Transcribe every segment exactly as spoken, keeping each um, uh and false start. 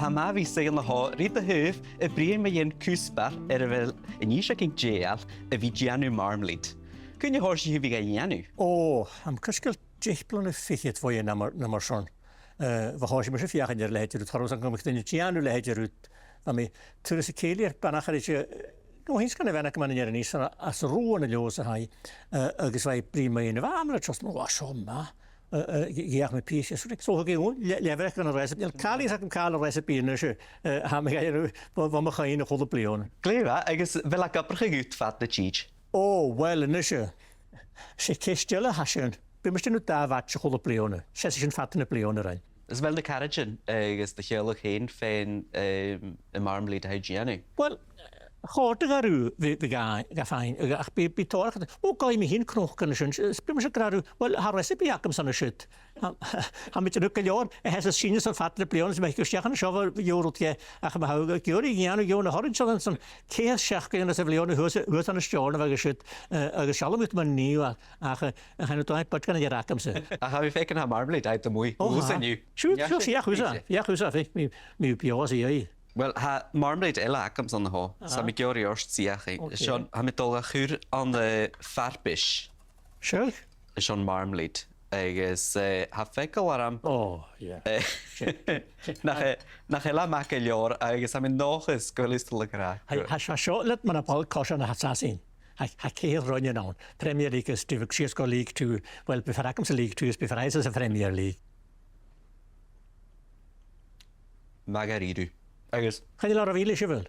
Tha mi a' smaoineachadh gu bheil e ri taobh a' bhruidhinn mu dheidhinn cuspair air a bheil an dithis againn dèidheil a bhith a' dèanamh marmalade. Cuin a thòisich sibh a' dèanamh? Ò, tha mi cosgail deich bliadhna fichead bho dh'fhàg mi an t-àm air, an t-àm airson. Eh, bha, thòisich mise a' feuchainn air leithid de rud, cha robh fhios agam gun robh mi a' dèanamh leithid de rud. Bha mi turas a' cèilidh air banach air a, no, h-aon sgan a bh' ann agam an-dràsta, às an rùn a leòs a tha i, eh, agus bha i a' bruidhinn mu dheidhinn a' mharmalade, just, ò, seo math. Eh, eh, dh'fheuch mi pìos, is rud, so thug i dhomh le-, leabhraichean an recipe, chan eil càil a dh'fhios agam càil an recipe a-nis, eh, tha mi ga dhèanamh bho, bho mo chuimhne a h-uile bliadhna. Glè mhath, agus a bheil e ag obrachadh dhut fad na tìde? Ò, uill, a-nis, 's e ceist eile a tha sin. Bidh mise a' dèanamh dà bhaidse a h-uile bliadhna. 'S e sin fad na bliadhna, right. Is a bheil na caraidean agus do theaghlach fhèin faighinn, em, am marmalade a tha thu a' dèanamh? Uill, chòrdadh e riutha bhith, bhith ga, ga fhaighinn, ach bidh, bidh tòrr aca, ò, gabhaidh mi fhìn cnoc an sin, is bidh mise ag ràdh riutha, uill, tha recipe agamsa an siud. Tha, tha mi a' dèanamh gu leòr a th' anns an t-sìneadh sa fad na bliadhna, is ma thig thu a-steach an seo, bha, bha rud, ach ma tha thu ag iarraidh a dhèanamh, dhèanamh na h-orange sin, ceithir seachdainean sa bhliadhna, shuas, shuas ann an Steòrnabhagh agus siud, eh, agus seallaidh mi dhut mar nì, ach, eh, chan eil dad a' pàigheadh air agamsa. Ach tha mi a' faicinn tha marmalade agad a-muigh. Ò, thusa an-diugh. Siuthad, siuthad, feuch thusa, feuch thusa, feuch mi, mi beò às a dhèidh. Uill, tha marmalade eile agamsa an seo, 's tha mi ag iarraidh ort suidheachadh. Ok. Seo, tha mi a' dol a chur ann am farpais. Sure. Seo marmalade. Agus, eh, tha feagal orm. Oh, yeah. Eh, nach e, nach eil e math gu leòr, agus tha mi an dòchas gu bheil thusa a' dol a ràdh. Tha, tha seo, seo leat mar a bha coiseachd na h-Sasainn. Tha, tha ceithir roinnean ann. Premier League is Division Six gu League Two. Uill, bidh fear agamsa sa League Two, is bidh fear agamsa sa Premier League. Math dha-rìribh. Agus chan eil e ro mhath leis a bheil?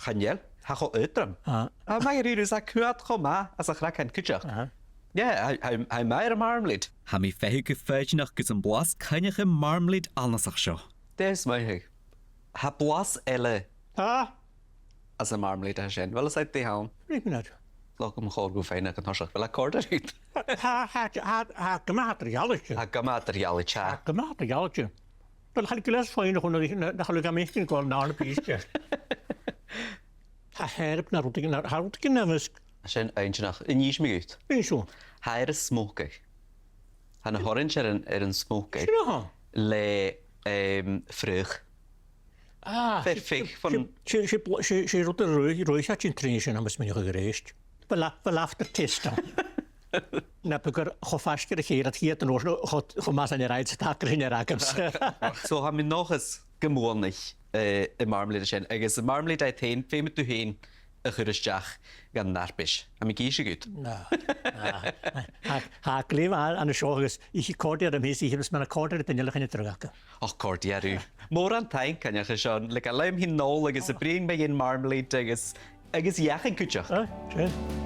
Chan eil. Tha e cho aotrom. Ah. Tha e math dha-rìribh, 's tha e a' coimhead cho math anns a' chragan cuideachd. Aha. Yeah, tha, tha, tha e math air a' mharmalade. Tha mi a' feitheamh gu foighidneach gus am blas coinneach am marmalade annasach seo. Dè smaoinicheas? Tha blas eile. Ah. Anns a' mharmalade a tha sin. Uill, is e dè th' ann. Rìg mionaid. Lorg mi còrr gu faighneachd an toiseach. A bheil e a' còrdadh riut? Tha, tha, tha, tha e gu math eadar-dhealaichte. Tha e gu math eadar-dhealaichte. Tha e gu math eadar-dhealaichte. Uill, chan eil e gu leòr 's faighneachd, nach eil, nach eil thu gam fhaicinn gu leòr an àrna pìos. Tha e air na rudeigin, tha rudeigin am measg. Sin inntinneach. An innis mi dhut? Innis dhomh. Tha e air a smocadh. Tha na h-orainsearan air an smocadh. Sin e, tha. Le, em, fraoch. Ah, fear, 's e, fear, 's e, fon 's e, 's e bl-, 's e, 's e rud a ruith, ruith e a' tighinn tron a sin, tha mi a' smaoineachadh a-rithist. Bheil a-, bheil aftertaste ann? Na bu chòir cho faisg air a chèile, a' chiad an uair sin, cho, cho math 's a rinn thu, 's tha e a' tighinn air agamsa. So, tha mi an dòchas gum buannaich, eh, am marmalade sin, agus am marmalade agad fhèin, feumaidh tu fhèin a chur a-steach dhan fharpais. Tha mi ag innse dhut. Na, na. Tha, tha e glè mhath an seo agus chì thu, còrdaidh e rium fhèin, chì thu, is mar a chòrdaidh e ri daoine eile, chan eil dragh aca. Och, còrdaidh e rium. Mòran taing, Coinneach, airson leigeil leam fhìn a-null agus a' bruidhinn mu dheidhinn marmalade agus, agus feuchainn cuideachd. Ah, sure.